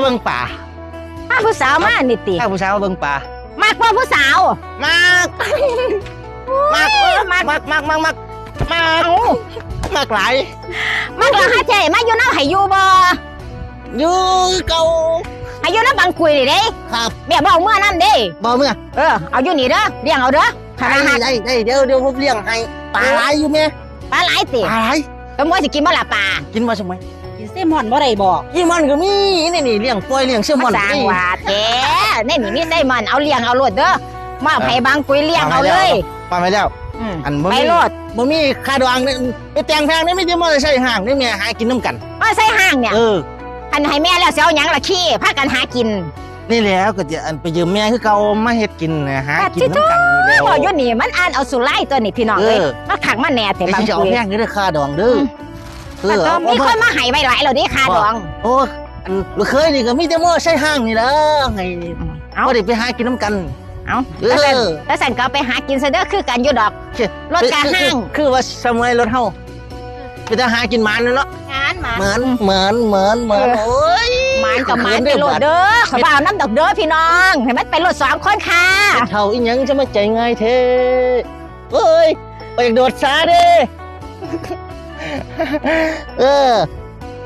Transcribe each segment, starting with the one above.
ເບິ່ງປາ. ພາຜູ້ສາວມານີ້ຕິ? ພາຜູ້ສາວມາເບິ່ງປາ. ມັກບໍ່ຜູ້ສາວ? ມັກ. ໂອ້ຍ ມັກ ມັກ ມັກ ມັກ ມັກ ມັກ ເອົ້າ ມັກຫຼາຍ. ມັກລະຫາແທ້ ມາຢູ່ນຳໃຫ້ຢູ່ບໍ່? ຢູ່ຄືເກົ່າ. ໃຫ້ຢູ່ນຳບັງກຸຍນີ້ເດ້. ຄັບ. ແມ່ບໍ່ເອົາເມືອນຳເດ້. ບໍ່ເມືອ. ເອີ ເອົາຢູ່ນີ້ເດີ ລ້ຽງເອົາເດີ. ໄດ້ ໄດ້ ໄດ້ ດຽວ ດຽວຜົມລ້ຽງໃຫ້. ປາຫຼາຍຢູ່ແມ່. ປາຫຼາຍຕິ? ປາຫຼາຍ. ສະໝວຍຊິກິນບໍ່ລະປາ? ກິນບໍ່ສະໝວຍ? ກິນແຊມອນບໍ່ໄດ້ບໍ່? ແຊມອນກໍມີນີ້ ນີ້ ລ້ຽງປ່ອຍ ລ້ຽງແຊມອນ. ສ້າງວ່າແທ້ ໃນນີ້ມີແຊມອນ ເອົາລ້ຽງເອົາໂລດເດີ. ມອບໃຫ້ບັງກຸຍລ້ຽງເອົາເລີຍ. ມອບໃຫ້ແລ້ວ ອືມ ອັນບໍ່ມີ ໄປໂລດ. ບໍ່ມີຄ່າດອງ ໄປແຕ່ງແພງນີ້ ມີແຕ່ມໍເຕີໄຊຫ້າງນີ້ ແມ່ຫາກິນນຳກັນ. ມໍເຕີໄຊຫ້າງນີ້? ເອີ. ອັນໃຫ້ແມ່ແລ້ວຊິເອົາຫຍັງລະຂີ່ ພາກັນຫາກິນ? ນີ້ແຫຼະ ກໍຈະ ອັນ ໄປຢືມແມ່ຄືເກົ່າ ມາເຮັດກິນນະ ຫາກິນນຳກັນນີ້ແຫຼະ. ໂອ້ຍ ຢູ່ນີ້ມັນອ່ານເອົາສຸໄລຕົວນີ້ ພີ່ນ້ອງເອີຍ. ເອີ ມາຄັກມາແນ່ແທ້ ບາງ ຊິເອົາແພງຢູ່ເດີຄ່າດອງເດີ. ອືມ ເອີ ແຕ່ກໍມີຄົນມາໃຫ້ໄວ້ຫຼາຍແລ້ວເດ້ຄ່າດອງ. ໂອ້ ອັນລູກເຂີຍນີ້ກໍມີແຕ່ມໍເຕີໄຊຫ້າງນີ້ລະ ໃຫ້ ອືມ ເອົາ ພໍໄດ້ໄປຫາກິນນຳກັນ. ເອົາ ເອີ ແລ້ວຊັ້ນ ແລ້ວຊັ້ນກໍເອົາໄປຫາກິນຊະເດີ ຄືກັນຢູ່ດອກ. ໂອເຄ ລົດກະຫ້າງ ຄື ຄືວ່າສະໝວຍລົດເຮົາ ເປັນຕາຫາກິນໝານເນາະ. ໝານ ໝານ ໝານ ໝານ ໝານ. ເອີ ໂອ້ຍ ໝານກໍໝານໄປໂລດເດີ. ຂ້ອຍບໍ່ເອົານຳດອກເດີພີ່ນ້ອງ ໃຫ້ມັນໄປໂລດສອງຄົນຄ່າ. ເຖົ້າອີຫຍັງຈະມາໃຈງ່າຍແທ້. ໂອ້ຍ ຂ້ອຍຢາກໂດດສາເດ້. ເອີ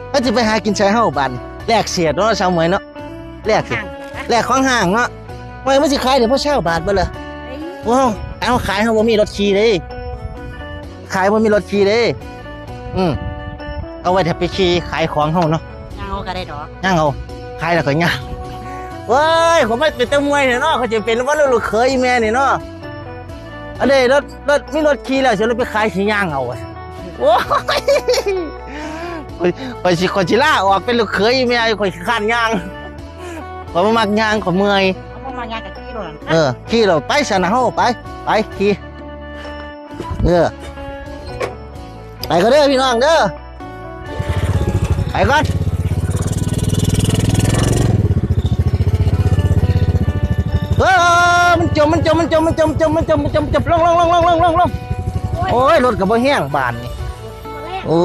ເຮົາຊິໄປຫາກິນໃສເຮົາບາດນີ້? ແລກເສດເນາະ ສາວໝວຍເນາະ. ແລກ ແລກຂອງຫ້າງເນາະ. ໂອ້ຍ ມັນຊິຂາຍໄດ້ພໍຊາວບາດບໍ່ລະ? ໂອ້ ເຮົາຂາຍ ເຮົາບໍ່ມີລົດຂີ່ເດ້. ຂາຍບໍ່ມີລົດຂີ່ເດ້. ອືມ ເອົາໄວ້ຖ້າໄປຂີ່ຂາຍຂອງເຮົາເນາະ. ຍ່າງເອົາກໍໄດ້ດອກ. ຍ່າງເອົາ ຂາຍແລ້ວກໍຍ່າງ. ໂອ້ຍ ຂ້ອຍມາເປັນຕາເມື່ອຍແທ້ເນາະ. ຂ້ອຍຈະເປັນວ່າລູກເຂີຍອີແມ່ນີ້ເນາະ. ອັນນີ້ລົດ ລົດ ມີລົດຂີ່ແລ້ວ ຊິລົດໄປຂາຍ ຊິຍ່າງເອົາ. ໂອ້ຍ ຂ້ອຍ ຂ້ອຍຊິ ຂ້ອຍຊິລາອອກເປັນລູກເຂີຍອີແມ່ ຂ້ອຍຂີ້ຄ້ານຍ່າງ. ຂ້ອຍບໍ່ມັກຍ່າງ ຂ້ອຍເມື່ອຍ. ບໍ່ມັກຍ່າງກໍຂີ່ໂລດ. ເອີ ຂີ່ໂລດ ໄປຊັ້ນນະ ເຮົາໄປ ໄປຂີ່. ເອີ ໄປກ່ອນເດີພີ່ນ້ອງເດີ ໄປກ່ອນ. ເອີ ມັນຈົມ ມັນຈົມ ມັນຈົມ ມັນຈົມ ລົງ ລົງ ລົງ. ໂອ້ຍ ລົດກໍບໍ່ແຮງບາດນີ້. ໂອ້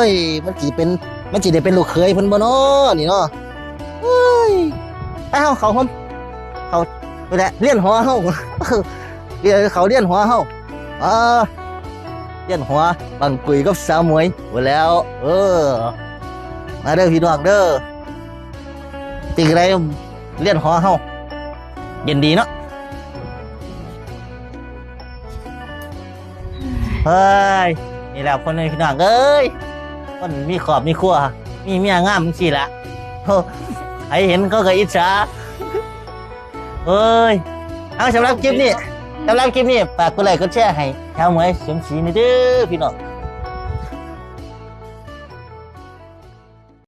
ຍ ມັນຊິເປັນ ມັນຊິໄດ້ເປັນລູກເຂີຍເພິ່ນບໍ່ນໍນີ້ນໍ? ໂອ້ຍ ໄປເຮົາເຂົ້າໂຮມ ເຂົ້າ ພຸ້ນແຫຼະ ຮຽນຫໍເຮົາ ເຂົ້າຮຽນຫໍເຮົາ. ອ່າ ຮຽນຫໍບັງກຸຍກັບສາວໝວຍພຸ້ນແລ້ວ. ເອີ ມາເດີພີ່ນ້ອງເດີ ເປັນຈັ່ງໃດຮຽນຫໍເຮົາ ເຢັນດີເນາະ. ເຮີ້ຍ ນີ້ແຫຼະ ພໍ່ແມ່ພີ່ນ້ອງເອີຍ ຄົນມີຄອບມີຄົວ ມີເມຍງາມຈັ່ງຊີ້ລະ ໂອ້ ໃຜເຫັນເຂົາກໍອິດສາ. ເອີຍ ເອົາ ສຳລັບຄລິບນີ້ ສຳລັບຄລິບນີ້ ຝາກກົດໄລກົດແຊໃຫ້ສາວໝວຍສົມສີແດ່ເດີພີ່ນ້ອງ.